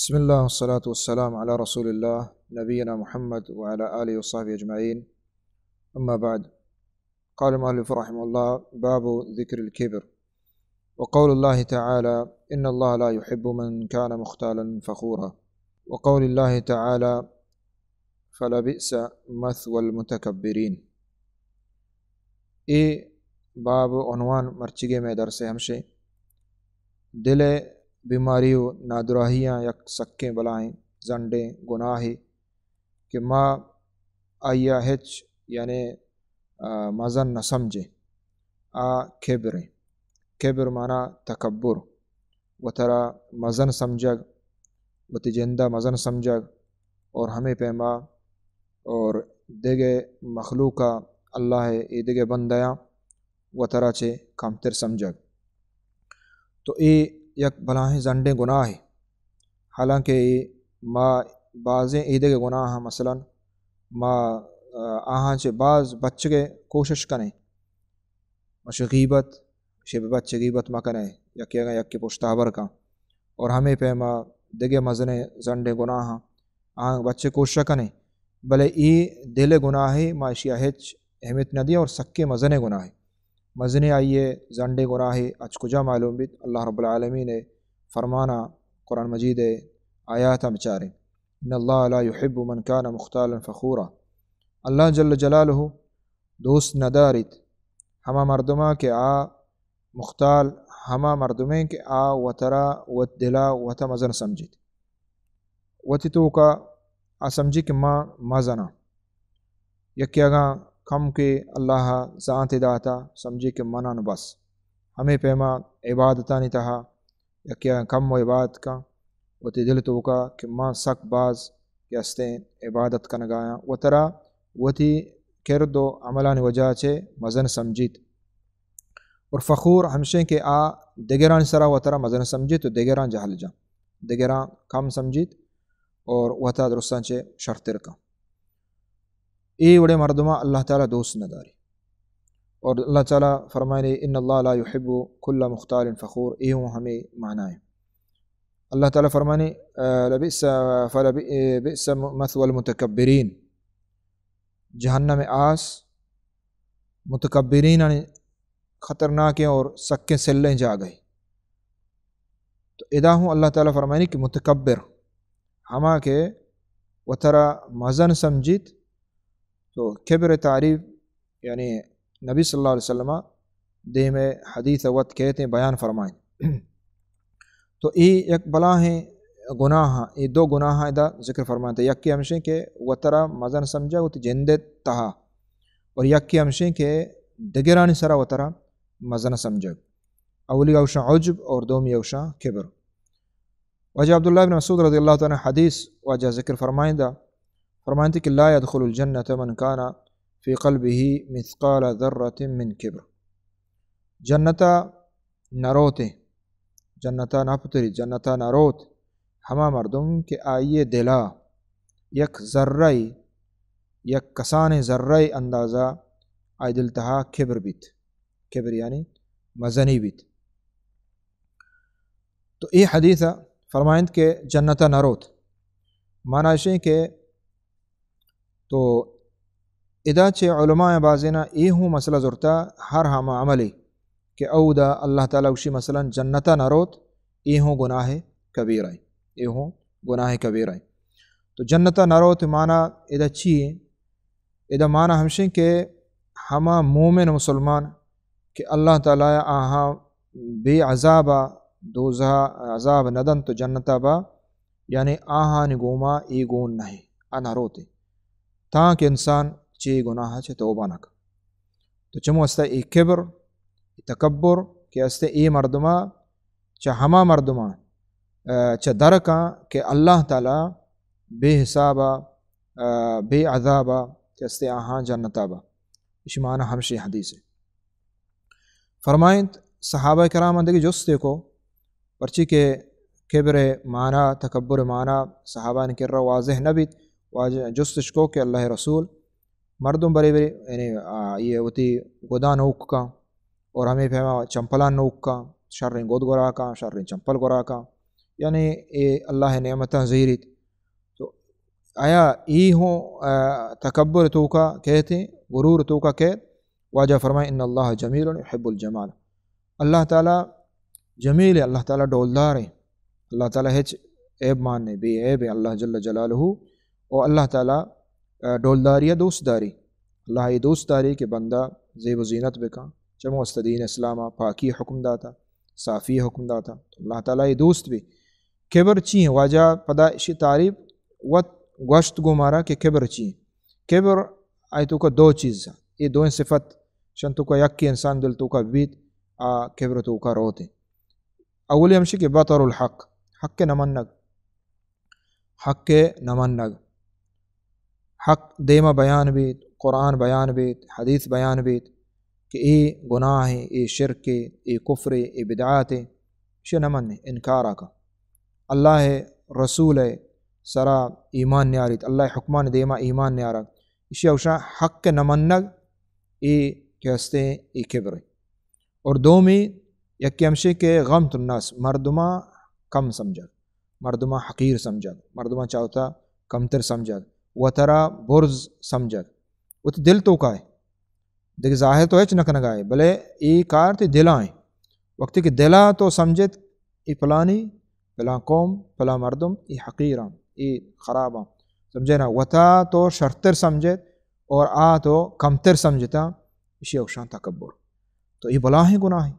بسم الله والصلاة والسلام على رسول الله نبينا محمد وعلى آله وصحبه أجمعين. أما بعد، قال المؤلف رحمه الله: باب ذكر الكبر. وقول الله تعالى: إن الله لا يحب من كان مختالا فخورا. وقول الله تعالى: فلبئس مثوى المتكبرين. اے باب عنوان مرچیگیں مئے درس ءِ ہمشیں، دل ءِ بیماری و نادراہیاں یک سکیں بلاہیں زنڈیں گناہے کہ ما آئی ءَ ہچ، یعنی، آ، مزن نہ سمجھیں۔ آ کبر ایں۔ کبر مانا تکبر، وترا مزن سمجھگ، وتی جند ءَ مزن سمجھگ، اور ہمے پیما اور دگہ مخلوق ءَ، اللہ ءِ اے دگہ بندیاں وترا چہ کمتر سمجھگ۔ تو اے یک بلاہیں زنڈیں گناہے۔ حالانکہ اے ما بازیں ایدگہ گناہاں، مثلاً ما، آ، آہاں چہ باز بچگ ءِ کوشش کنیں۔ مش غیبت، شے بہ بچ غیبت مکنئے، یکے اگاں یکے پشت ہبر کن۔ اور ہمے پیما دگہ مزنیں زنڈیں گناہاں، آہاں بچ کوشش کنیں۔ بلے اے دل ءِ گناہے، ما اشی ءَ ہچ اہمیت نہ دیاں اور سکیں مزنیں گناہے۔ مزنیں آئی ءِ زنڈیں گناہے، اچ کجا معلوم بیت؟ اللہ رب العالمین ءِ فرمانا قرآن مجید ءِ آیاتاں بچاریں۔ إن الله لا يحب من كان مختالا فخورا. اللہ جل جلالہ دوست نداریت ہما مردماں کہ آ مختال، ہما مردمیں کہ آ وترا، وت دلا وتا مزن سمجھیت۔ وتی توکا آ سمجھی کہ ما مزناں۔ یکے اگاں کم کہ اللہ زانت داتا، سمجھی کہ منان بس۔ ہمے پیما عبادتانی تہا یکے ءَ کم و عبادت کن، وتی دل توکا کہ من سک باز کہ استیں عبادت کنگایاں، وترا وتی کرد و عملانی وجہ چہ مزن سمجھیت۔ اور فخور ہمشیں کہ آ دگرانی سرا وترا مزن سمجھیت و دگراں جہل جن، دگراں کم سمجھیت اور وتا درستاں چہ شرتر کن۔ اے وڑیں مردماں اللہ تعالیٰ دوست نہ داری۔ اور اللہ تعالیٰ فرمائنے: إن الله لا يحب كل مختال فخور، اے ہوں ہمے معنی ہے۔ اللہ تعالیٰ فرمائنے، آ، لبئس، فلبئس مثوى المتكبرين، جہنم آس متکبرین خطرناکیں اور سکیں سلیں جاگہے۔ تو ادا ہوں اللہ تعالیٰ فرمائنی کہ متکبر ہما کہ وترا مزن سمجھیت۔ تو کبر تعریف یعنی نبی صلی اللہ علیہ وسلم دیم حدیث وت کہتے ہیں بیان فرمائیں۔ تو اے یک بلاہیں گناہ، اے دو گناہ ادا ذکر فرمائیں۔ تو یکی ہمشیں کہ وترا مزن سمجھا وتی جندے تہا، اور یکی ہمشیں کہ دگرانی سرا وترا مزن سمجھگ۔ اولی اوشاں عجب اور دومی اوشاں کبر۔ واجہ عبداللہ بن مسعود رضی اللہ تعالیٰ عنہ حدیث واجہ ذکر فرمائندہ، فرمائنتے کہ لا يدخل الجنة من كان في قلبه مثقال ذرة من كبر۔ جنتا نروتے، جنتا نپتری، جنتا نروت ہما مردم کہ آئی دلا یک ذرہ، یک کسانیں ذرہ اندازہ آئی دل تہا کبر بیت۔ کبر یعنی مزنی بیت۔ تو اے حدیث ء فرمائنت کہ جنت ء نہ روت۔ معنی اشیں کہ تو ادا چہ علماء بازینا اے ہوں مسئلہ زرتا، ہر ہما عملے کہ اودا اللہ تعالی گوشی مثلاً جنت ء نہ روت، اے ہوں گناہ کبیرہ، اے ہوں گناہ کبیرہ۔ تو جنت ء نہ روت معنی ادا چی ایں؟ ادا معنی ہمشیں کہ ہما مومن مسلمان کہ اللہ تعالی آہاں بے عذابا دوزہ عذاب ندنت تو جنتا با، یعنی آہانی گوما اے گون نہیں، آ نہ روتے۔ تاں کہ انسان چے گناہ چہ توبہ نہ کن۔ تو چمو است اے کبر، اے تکبر کہ است اے مردما، چہ ہما مردما، ء، چہ درکاں کہ اللہ تعالی بے حسابا، ء، بے عذابا کہ است آہاں جنتا با۔ اش معنی ہمشی حدیث ہے۔ فرمائنت صحابہ کرام اندگی جستے کو، پرچی کہ کبر معنی، تکبر معنی صحابہ نے کرا واضح نہ بیت، واجہ جستش کو کہ اللہ رسول، مردم برے برے، یعنی، آ، یہ وتی گدان اوک کن اور ہمیں پیما چمپلان نوک کن، شریں گد گرا کن، شریں چمپل گرا کن، یعنی اے اللہ نعمتاں زیریت۔ تو آیا ای ہوں، آ، تکبر توکا کہتے، غرور توکا کہتے؟ واجہ فرمائے، ان اللہ جمیل یحب الجمال۔ اللہ تعالی جمیل ہے، اللہ تعالی ڈولدار ہے، اللہ تعالی ہچ عیب مان نہیں، بے عیب ہے اللہ جل جلالہ۔ اور اللہ تعالی، آ، ڈولداری دوست داری۔ اللہ یہ دوست داری کہ بندہ زیب و زینت بکن، چمو است دین اسلام پاکی حکم داتا، صافی حکم داتا۔ تو اللہ تعالی یہ دوست بھی۔ کبر چی ہیں؟ واجہ پدا اشی تعریف وت گوشت گو مارا کہ کبر چی ہیں۔ کبر آئی توکا دو چیز ہیں۔ یہ دوئیں صفت شن توکا یکی انسان دل توکا بیت، آ کبر توکا روت ہیں۔ اولی ہمشی کہ بطر الحق، حق نمنگ، حق نمنگ۔ حق دیما بیان بیت، قرآن بیان بیت، حدیث بیان بیت کہ اے گناہ ہے، اے شرک ہے، اے کفر ہے، اے بدعات ہے، شے نمن، انکار کا۔ اللہ رسول سرا ایمان نیاریت، اللہ حکمان دیما ایمان نیارا، اشی اوشا حق نمنگ، اے کہ ہستے اے کبر ہے۔ اور دومی یکی ہمشی کہ غمط الناس، مردما کم سمجھگ، مردما حقیر سمجھگ، مردما چاوتا کمتر سمجھگ، وترا برز سمجھگ۔ وت دل توکا ہے، دیکھ ظاہر تو ہچ نہ کنگا ہے، بلے اے کار تے دلا ہیں۔ وقتی کہ دلا تو سمجھت اے پلانی، پلان قوم، پلان مردم، اے حقیراں، اے خراباں، سمجھے نا؟ وتا تو شرتر سمجھت اور آ تو کمتر سمجھتا، اشی اوشان تکبر۔ تو اے بلاہیں گناہ ہیں۔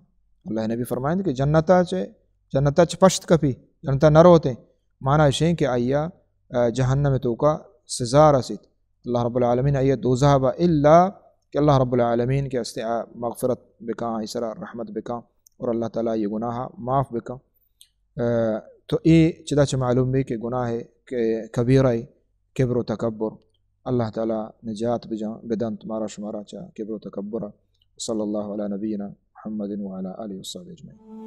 اللہ نبی فرمائند کہ جنتا چے، جنتا چے پشت کپی، جنتا نہ روتے۔ معنی اشیں کہ آیا، آ، جہنم توکا سزا رسیت۔ اللہ رب العالمین آیا دوزہ با الا کہ اللہ رب العالمین کہ استے آ مغفرت بکاں، اسرا رحمت بکاں اور اللہ تعالی یہ گناہ معاف بکاں۔ آ، تو اے چدا چہ معلوم بی کہ گناہ کہ کبیرہ کبر و تکبر۔ اللہ تعالی نجات بجان، بدنت مارا شمارا چہ کبر و تکبر۔ صلی اللہ علی نبینا محمد وعلی آلہ وصحبہ اجمعین۔